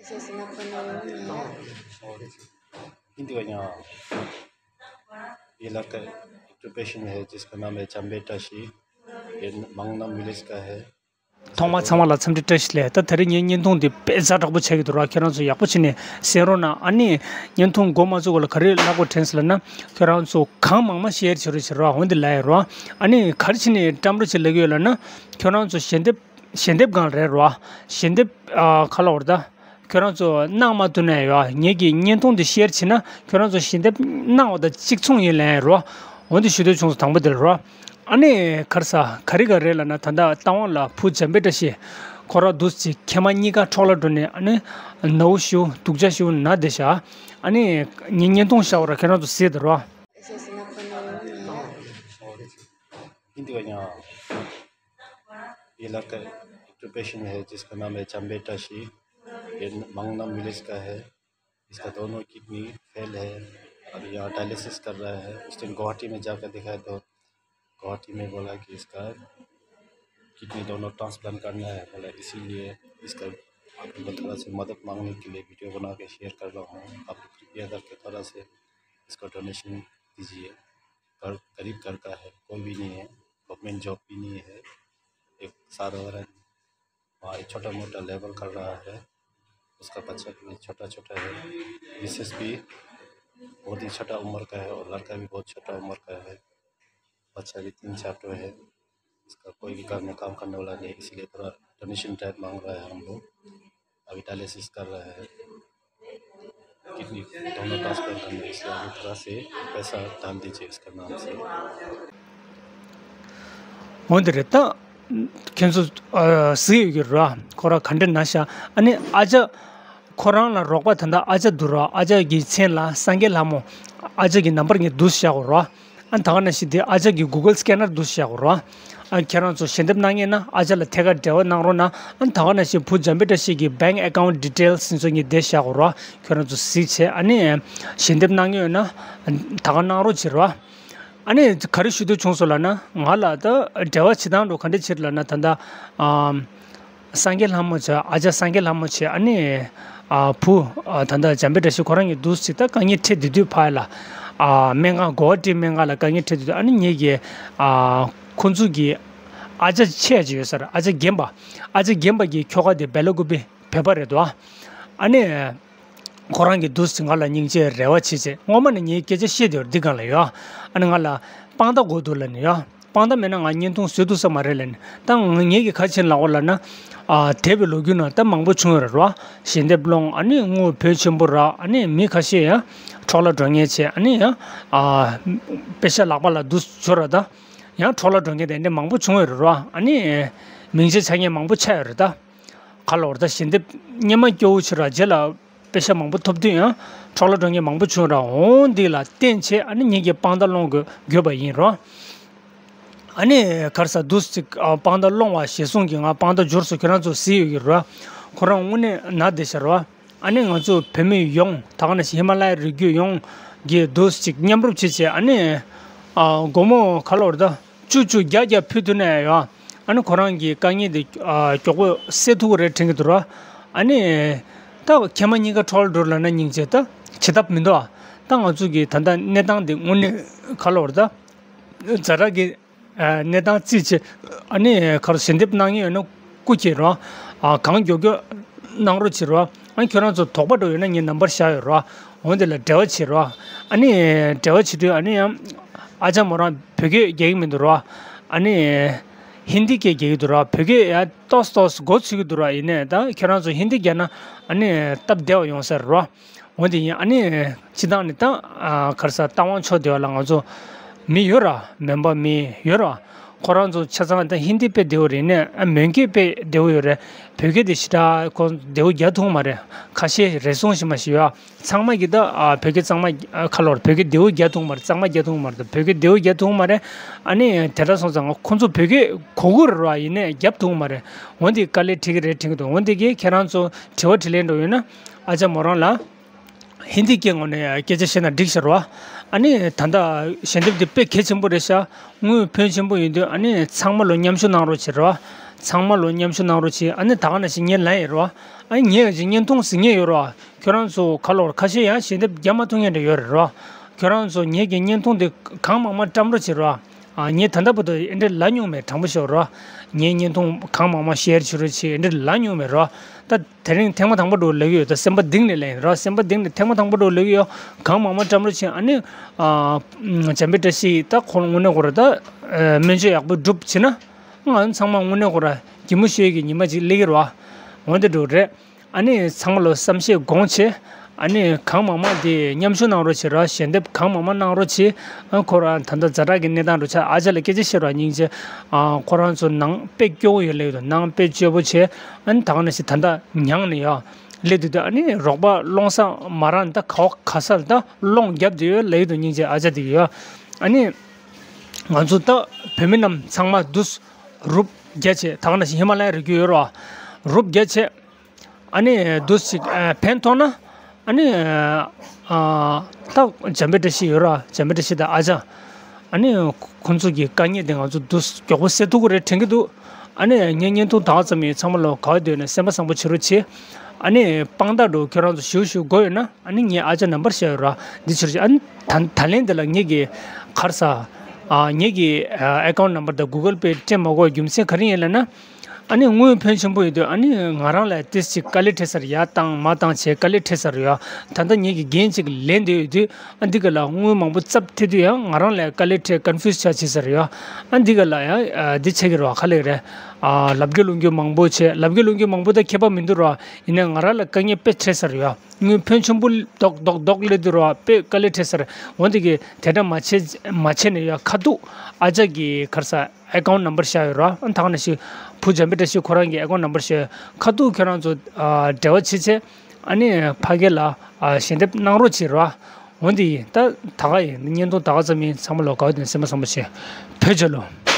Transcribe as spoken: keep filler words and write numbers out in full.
हिंदी का यहाँ ये लड़का एक तो पेशेंट है जिसका नाम है चंबे टशी। ये मंगनम विलेज का है। ཐོག་མར་ཚང་མ་ལ་འཚམས་འདྲི་བཀྲ་ཤིས་བདེ་ལེགས། ད་དེ་རིང་ངའི་བརྙན་ཐུང་འདི་དཔེ་ཛ་དྲག་པོ་ཆགས་ཀྱི་འདུག་ར། ཁྱེད་རང་ཚོ་ཡག་པོ་བྱས་ནས་གསན་རོགས་གནང་། ཨ་ནི་བརྙན་ཐུང་འགོ་མ་བཙུགས་གོང་ལ་ག་རེ་ལབ་དགོས་དྲན་སོང་ལབ་ན། ཁྱེད་རང་ཚོ་གང་མང་མང་ཤེར་བྱེད་རོགས་བྱེད་རོགས། འོན་ཏེ་ལབ་ཡ་རོགས། ཨ་ནི་ག་རེ་བྱས་ནས་བཀྲམ་རོགས་བྱེད་ལབ་ཀྱི་ཡོད་ལབ་ན། ཁྱེད་རང་ཚོ་ཞལ་འདེབས་ཞལ་འདེབས་སྒང་རེད་རོགས། ཞལ་འདེབས་ཨ་ཁ་ལོ་བར་ད། ཁྱོད་རང་ཚོ་གནང་མ་ཐུབ་ན་ཡང་ངེད་ཀྱི་བརྙན་ཐུང་འདི་ཤེར་བྱེད་ན་ཁྱོད་རང་ཚོ་ཞལ་འདེབས་གནང་བ་དང་གཅིག་མཚུངས་ཡིན་ལབ་ཡ་རོ། འོན་ཏེ་ཞུ་འདོད་བྱུང་སོང་དང་པོ་དེ་ལ་རོ། ཨ་ནི་ག་རེ་ཟ་ག་རེ་ག་རེ་ལབ་ན། ད་ལྟ་རྟ་དབང་ལ་བུ་འཇམ་དཔལ་བཀྲ་ཤིས་ཁོ་རང་འདུག་སེ་ཁྱེད་མ་གཉིས་ཀ་འཕྲོག་ལ་འགྲོ་ནས། ཨ་ནི་ནཝ་ཞུ་སྡུག་ཅག་ཞུ་ན་བསྡད་ཤག་ཨ་ནི་ངའི་བརྙན་ཐུང་ཤར་བ་ར། ཁྱོད་རང་ཚོ་གཟིགས་དང་རོ། हिंदी का यहाँ ये लड़का एक तो पेशेंट है जिसका नाम है चंबे टशी। ये मंगनम विलेज का है। इसका दोनों किडनी फेल है। अभी यहाँ डायलिसिस कर रहा है। उस दिन गुवाहाटी में जाकर दिखाया तो गुवाहाटी में बोला कि इसका किडनी दोनों ट्रांसप्लांट करना है बोला। इसीलिए इसका आप लोग थोड़ा सा मदद मांगने के लिए वीडियो बना के शेयर कर रहा हूँ। आप लोग कृपया करके थोड़ा से इसको डोनेशन दीजिए। घर गरीब घर का है, कोई भी नहीं है, गवर्नमेंट जॉब भी नहीं है। एक साधारण वहाँ एक छोटा मोटा लेबर कर रहा है। उसका बच्चा भी छोटा छोटा है। मिसेस भी बहुत ही छोटा उम्र का है और लड़का भी बहुत छोटा उम्र का है। बच्चा भी तीन चार ठो है। इसका कोई भी घर में काम करने वाला नहीं, इसीलिए थोड़ा डोनेशन टाइप मांग रहा है हम लोग। अभी डायलिसिस कर रहा है। किडनी दोनों ट्रांसप्लांट करने, इसलिए अभी थोड़ा से पैसा डाल दीजिए इसका नाम से। འོན་ཏེ་རེད་ད། ཁྱེད་ཚོ་ཨ་གཟིགས་ཡོད་ཀྱི་རེད་བ། ཁོ་རང་ག་འདྲ་ན་ཤ། ཨ་ནི་ཨ་ཅག་ཁོ་རང་ལ་རོགས་པ་ད་ལྟ་ཨ་ཅག་འདུག་ར། ཨ་ཅག་གི་མཚན་ལ་སངས་རྒྱས་ལྷ་མོ། ཨ་ཅག་གི་ནམ་བར་ངས་བསྡུས་བཞག་གོ་ར། ཨ་ད་ག་ནང་བཞིན་དེ་ཨ་ཅག་གི་གུ་གལ་སི་ཀེ་ནར་འདུག་བཞག་གོ་ར། ཨ་ཁྱེད་རང་ཚོ་ཞལ་འདེབས་གནང་མཁན་ན་ཨ་ཅག་ལ་ཐད་ཀར་འབྲེལ་བ་གནང་རོགས་གནང་། ཨ་ད་ག་ནང་བཞིན་བུ་འཇམ་དཔལ་བཀྲ་ཤིས་ཀྱི་བེང་ཨེ་ཀའུན་ཊི་ཌི་ཊེལ་སི་ཚོ་ངས་བསྡུས་བཞག་གོ་ར། ཁྱེད་རང་ཚོ་གཟིགས་བྱས། ཨ་ནི་ཞལ་འདེབས་གནང་མཁན་ཡོད་ན་ད་ག་གནང་རོགས་བྱེད་རོགས། ཨ་ནི་ག་རེ་ཞུ་འདོད་བྱུང་སོང་ལབ་ན། ང་ལ་ད་འབྲེལ་བ་བྱེད་སྟངས་འགྲོ་ག་འདྲ་བྱེད་ལབ་ན། ད་ལྟ་ཨམ། སངས་རྒྱས་ལྷ་མོ་བྱས། ཨ་ཅག་སངས་རྒྱས་ལྷ་མོ་བྱས། ཨ་ནི་ཨ་བུ་ཨ་ད་ལྟ་འཇམ་དཔལ་བཀྲ་ཤིས་ཁོ་རང་གི་འདུག་སེ་ད་དཀའ་ངལ་འཕྲད་དེ་དུས་ཕ་ཡ་ལ་ཨ་སྨན་ཁང་གོ་ཏི་སྨན་ཁང་ལ་དཀའ་ངལ་འཕྲད་དེ་དུས། ཨ་ནི་ངེད་ཀྱི་ཨ་ཁོ་ཚོ་གི་ཨ་ཅག་ཆེ་ཅིག་ཡོད་ས་རེད། ཨ་ཅག་རྒན་པ། ཨ་ཅག་རྒན་པ་གི་ཁྱོ་ག་དེ་སྦེ་ལ་ཀུ་པེ་བོད་པ་རེད་དོ། ཨ་ནི་ཁོ་རང་གི་འདུག་སེ་ང་ལ་སྙིང་རྗེ་རེ་བ་བྱེད་ཅེས། སྔོན་མ་ནས་ངས་སྐད་ཆ་བཤད་དེ་བར་འདི་སྒང་ལ་ཡོད། ཨ་ནི་ང་ལ་དཔང་རྟགས་དགོས་འདུག་ལབ་ནས་ཡོད། དཔང་རྟགས་མེད་ན་ང་བརྙན་ཐུང་བཟོ་ཐུབ་ས་མ་རེད་ལབ་ནས། ད་ང་ངེད་ཀྱི་ཁ་ཆེན་ལག་པ་ལབ་ན། ཨ་འདས་པའི་ལོ་རྒྱུས་ནང་ད་མང་པོ་བྱུང་ཡོད་རེད་རོ། ཞལ་འདེབས་སློང་། ཨ་ནི་དངུལ་བུན་ཆེན་པོ་རག། ཨ་ནི་མི་ཁ་ཤས་ཡང་འཕྲོག་ལ་འགྲོ་མཁན་བྱས། ཨ་ནི་ཡང་ཨ་པེ་ཤ་ལག་པ་ལ་འདུག་འབྱོར་ར། ད་ཡང་འཕྲོག་ལ་འགྲོ་མཁན་དེ་འདྲ་མང་པོ་བྱུང་ཡོད་རེད་རོ། ཨ་ནི་མིང་ཆད་ཆགས་མཁན་མང་པོ་ཆགས་ཡོད་རེད་ད། ག་ལབ་ར། ད་ཞལ་འདེབས་སྔོན་མ་སྐྱོ་བོ་བྱས་ར། རྗེས་ལ་པེ་ཤ་མང་པོ་ཐོབ་དུས་ཡང་འཕྲོག་ལ་འགྲོ་མཁན་མང་པོ་བྱུང་ར། འོ་འདི་ལ་བརྟེན་བྱས་ཨ་ནི་ངེད་ཀྱིས་དཔང་རྟགས་སློང་དགོས་དགོས་པ་ཡིན་རོ། ཨ་ནི་ག་རེ་ཟ་འདུག་སེ་ཨ་དཔང་རྟགས་སློང་བ་ཞེས་གསུངས་ཀྱི། ང་དཔང་རྟགས་འབྱོར་སོང་། ཁྱོད་རང་ཚོ་གཟིགས་ཡོད་ཀྱི་རོ། ཁོ་རང་དངོས་གནས་ན་བསྡད་ཤག་རོ། ཨ་ནི་ང་ཚོ་བོད་མི་ཡོངས་ད་ག་ནང་བཞིན་ཧི་མ་ལ་ཡའི་རི་རྒྱུད་ཡོངས་ཀྱིས་འདུག་སེ་མཉམ་རུབ་བྱས་བྱས། ཨ་ནི་ཨ་སྒོར་མོ་ག་ལབ་ར། ད་བཅུ་བཅུ་བརྒྱ་བརྒྱ་ཕུལ་ཐུབ་ན་ཡང་ཡོད། ཨ་ནི་ཁོ་རང་གི་དཀའ་ངལ་དེ་ཨ་མགྱོགས་པོ་སེལ་ཐུབ་ཀྱི་རེད་དྲན་གྱི་འདུག་ར། ཨ་ནི་ད་ཁྱེད་མ་གཉིས་ཀ་འཕྲོག་ལ་འགྲོ་ལབ་ན་སྙིང་རྗེ་ད་བྱེད་ཐབས་མི་འདུག་ཨ། ད་ང་ཚོ་གི་ད་ལྟ་གནས་སྟངས་དེ་དངོས་གནས་ག་ལབ་ར། ད་ཛ་དྲག་གི་ཨ་གནས་སྟངས་རྩིས་བྱས། ཨ་ནི་ག་རེ་ཞལ་འདེབས་གནང་མཁན་ཡོད་ན་སྐུ་མཁྱེན་རོ། ཨ་གང་མགྱོགས་མགྱོགས་གནང་རོགས་བྱེད་རོ། ཨ་ཁྱོད་རང་ཚོ་དོགས་པ་འདྲ་ཡོད་ན་ངའི་ནམ་བར་བཞག་ཡོད་རོ། འོ་དེ་ལ་འབྲེལ་བ་བྱེད་རོ། ཨ་ནི་འབྲེལ་བ་བྱེད་དུས་ཨ་ནི་ཡང་ཨ་ཅག་མོ་རང་བོད་སྐད་རྒྱག་གི་མི་འདུག་རོ། ཨ་ནི་ཧིན་དི་སྐད་རྒྱག་གི་འདུག་རོ། བོད་སྐད་ཡང་ཏོག་ཙམ་ཏོག་ཙམ་མགོ་ཚོས་ཀྱི་འདུག་རོ། ཡིན་ནའི་ད་ཁྱོད་རང་ཚོ་ཧིན་དི་རྒྱག་ན་ཨ་ནི་སྟབས་བདེ་བ་ཡོང་ས་རེད་རོ། འོ་དེ་ཡིན། ཨ་ནི་སྤྱིར་བཏང་ནི་ད་ཨ་ག་རེ་ཟ་རྟ་དབང་ཕྱོགས་དེ་བ་ལ་ང་ཚོ་མི་ཡོད་ར། མོན་པ་མི་ཡོད་ར། ཁོ་རང་ཚོ་ཆ་ཚང་ད་ཧིན་དི་དཔེ་བདེ་བོ་རེད། ནས་ཨ་མོན་སྐད་དཔེ་བདེ་བོ་ཡོད་རེད། བོད་སྐད་དེ་ཞེ་དྲག་ཁོ་བདེ་བོ་རྒྱག་ཐུབ་མ་རེད། ཁ་ཤས་རེ་ཟུང་ཞིག་མ་ཞིག་ཡོད། ཚང་མ་གི་ད་ཨ་བོད་སྐད་གཙང་མ་ཨ་ག་ལབ་ར། བོད་སྐད་བདེ་བོ་རྒྱག་ཐུབ་མ་རེད། གཙང་མ་རྒྱག་ཐུབ་མ་རེད། བོད་སྐད་བདེ་བོ་རྒྱག་ཐུབ་མ་རེད། ཨ་ནི་དེ་འདྲ་སོང་ཙང་ཁོ་ཚོ་བོད་སྐད་གོ་གི་རེད་ར། ཡིན་ནའི་རྒྱབ་ཐུབ་མ་རེད། འོ་དེ་དཀའ་ལས་འཕྲད་ཀྱི་རེད་དྲན་གྱི་འདུག་འོ་དེ་གི་ཁྱེད་རང་ཚོ་དྲི་བ་དྲིས་ལན་འདྲ་ཡོད་ན་ཨ་ཅག་མོ་རང་ལ། ཧིན་དི་སྐད་ངོ་ནས་སྐད་ཆ་བཤད་ན་འགྲིག་ཤག་རོ། ཨ་ནི་ད་ལྟ་ཞལ་འདེབས་འདི་དཔེ་གལ་ཆེན་པོ་རེད་ཤག་དངུལ་ཕོན་ཆེན་པོ་ཡིན་དུས་ཨ་ནི་ཚང་མ་ལོ་མཉམ་ཞུགས་གནང་རོགས་བྱེད་རོ། ཚང་མ་ལོ་མཉམ་ཞུགས་གནང་རོགས་གྱིས། ཨ་ནི་ད་ག་ནང་བཞིན་ངས་ལན་ཡོད་རོ། ཨ་ནི་ངས་ཀྱི་བརྙན་ཐུང་གཟིགས་མཁན་ཡོད་རོ། ཁྱོད་རང་ཚོ་ཁ་ལོར་ཁ་ཤས་ཡང་ཞལ་འདེབས་རྒྱག་མ་ཐུབ་མཁན་འདྲ་ཡོད་རེད་རོ། ཁྱོད་རང་ཚོ་ངེད་ཀྱི་བརྙན་ཐུང་དེ་གང་མང་མང་བཀྲམ་རོགས་བྱེད་རོ། ཨ། ངས་ད་ལྟ་བར་དུ་ཨེ་འདྲ་ལབ་མྱོང་མེད། དྲང་པོ་ཤོད་རོ། ངའི་བརྙན་ཐུང་གང་མང་མང་ཤེར་བྱེད་རོགས་བྱེད་ཨེ་འདྲ་ལབ་མྱོང་མེད་རོ། ད་དེ་རིང་ཐེངས་མ་དང་པོ་འདྲ་ལབ་ཀྱི་ཡོད། ད་སེམས་པ་གཏིང་ནས་ལབ་ཡིན་རོ། སེམས་པ་གཏིང་ནས་ཐེངས་མ་དང་པོ་འདྲ་ལབ་ཀྱི་ཡོད། གང་མང་མང་བཀྲམ་རོགས་བྱེད། ཨ་ནི། ཨ། འཇམ་དཔལ་བཀྲ་ཤིས་ད་ཁོང་དངོས་གནས་ཁོ་ར་ད་སྨན་བཅོས་ཡག་པོ་སྒྲུབ་བྱེད་ན། ང་ཚང་མ་དངོས་གནས་ཁོ་ར་གད་མོ་ཤོར་གྱི་ཉི་མ་ཅིག་སླེབས་ཀྱི་རེད་བ། འོ་འདི་འདྲ་རེད། ཨ་ནི་ཚང་མ་ལོ་བསམ་ཤེས་དགོངས་བྱེད། ཨ་ནི་གང་མང་མང་དེ་མཉམ་ཞུགས་གནང་རོགས་བྱེད་ར། ཞལ་འདེབས་གང་མང་མང་གནང་རོགས་བྱེད། ཨ། ཁོ་རང་ད་ལྟ་ཛ་དྲག་གི་གནས་སྟངས་འདྲ་ཆགས། ཨ་ཅག་ལ་སྐད་ཆ་བཤད་རོགས་སྙིང་རྗེ། ཨ། ཁོ་རང་ཚོ་ནང་དཔེ་སྐྱོ་བོ་ཡོད་ལབ་ཡོད་དོ། ནང་དཔེ་སྐྱོ་བོ་བྱས། ཨ་ནི་ད་ག་ནང་བཞིན་ད་ལྟ་མྱངས་ནས་ཡ་སླེབས་དུས་དུ། ཨ་ནི་རོགས་པ་སློང་ས་མ་རག་ད་ག་བ་ག་སར་ད་སློང་རྒྱབ་དེ་ཡོད་ལབ་ཡོད་དོ་སྙིང་རྗེ། ཨ་ཅག་དེ་ཡོད། ཨ་ནི། ང་ཚོ་ད་བོད་མི་རྣམས་ཚང་མ་འདུས་རུབ་རྒྱ་ཆེ། ད་ག་ནང་བཞིན་ཧི་མ་ལ་ཡའི་རི་རྒྱུད་ཡོད་རོ། རུབ་རྒྱ་ཆེ། ཨ་ནི་འདུས་ཅིག་ཨ། ཕན་ཐོགས་ན། ཨ་ནི། ཨ། ད་འཇམ་དཔལ་བཀྲ་ཤིས་ཡོད་རོ། འཇམ་དཔལ་བཀྲ་ཤིས་དང་ཨ་ཅག་ཨ་ནི་ཁོང་ཚོ་གི་དཀའ་ངལ་དེ་ང་ཚོ་འདུས་མགྱོགས་པོ་སེལ་ཐུབ་ཀྱི་རེད་དྲན་གྱི་འདུག་ཨ་ནི་ངའི་བརྙན་ཐུང་དག་ཙམ་ཡིན། ཚང་མ་ལོ་ག་བ་སྡོད་ནས་སེམས་པ་བཟང་པོ་བྱེད་རོགས་བྱེད། ཨ་ནི་དཔང་རྟགས་འགྲོ་ཁྱོད་རང་ཚོ་ཞུ་ཞུ་དགོས་ཡོད་ན། ཨ་ནི་ངའི་ཨ་ཅག་ནམ་བར་བཤད་ཡོད་ར། འདི་ཕྱིར་ཨ་ནི་ད་ད་ལན་འདི་ལ་ངེད་ཀྱི་ག་རེ་ཟ། ཨ། ངེད་ཀྱི་ཨ། ཨེ་ཀའུན་ཊི་ནམ་བར་དང་གུ་གལ་པེ་སྤྲད་མ་དགོས་རྒྱུ་མཚན་ག་རེ་ཡིན་ལབ་ན། ཨ་ནི་དངུལ་ཕོན་ཆེན་པོ་ཡོད་དུས་ཨ་ནི་ང་རང་ལ་ཏོག་ཙམ་དཀའ་ལས་འཕྲད་ས་རེད་ཡ། བཏང་མ་བཏང་བྱས་དཀའ་ལས་འཕྲད་ས་རེད་ཡ། ད་ལྟ་ངེད་ཀྱི་འགན་ཅིག་ལེན་བསྡད་ཡོད་དུས། ཨ། འདི་ག་ལ་དངུལ་མང་པོ་བཙལ་ཐུབ་དུས་ཡང་ང་རང་ལ་དཀའ་ལས་འཕྲད། ཀོན་ཕིའུ་སི་ཆགས་བྱེད་ས་རེད་ཡ། ཨ། འདི་ག་ལ་ཡང་འདི་ཆགས་ཀྱི་རེད་བ། ག་ལབ་ཀྱི་རེད། ཨ། ལབ་རྒྱུ་ལུང་རྒྱུ་མང་པོ་བྱས། ལབ་རྒྱུ་ལུང་རྒྱུ་མང་པོ་ད་ཁྱད་པར་མི་འདུག་ར། ཡིན་ནའི་ང་རང་ལ་དཀའ་ངལ་དཔེ་འཕྲད་ས་རེད་ཡ། དངུལ་ཕོན་ཆེན་པོ་རྡོག་རྡོག་རྡོག་སླེབས་དུས་ར་དཔེ་དཀའ་ལས་འཕྲད་ས་རེད། འོ་འདི་གི་དེ་འདྲ་མ་བྱས་མ་བྱས་ནས་ཡ། ཁ་ཐུག་ཨ་ཅག་གི་ག་རེ་ཟ། ཨེ་ཀའུན་ཊི་ནམ་བར་བཞག་ཡོད་ར། ཨ། ད་ག་ནང་བཞིན་བུ་འཇམ་དཔལ་བཀྲ་ཤིས་ཁོ་རང་གི་ཨེ་ཀའུན་ཊི་ནམ་བར་བཞག་ཡོད། ཁ་ཐུག་ཁྱོད་རང་ཚོ་ཨ། འབྲེལ་བ་བྱེད་བྱས། ཨ་ནི་ཕ་གི་ལ་ཨ། ཞལ་འདེབས་གནང་རོགས་བྱེད་ར། འོ་འདི་ཡིན། ད་ད་ག་ཡིན། བརྙན་ཐུང་ད་ག་ཙམ་ཡིན། ཚང་མ་ལོ་ག་བ་སྡོད་ནས་སེམས་པ་བཟང་པོ་བྱེད། བོད་རྒྱལ་ལོ།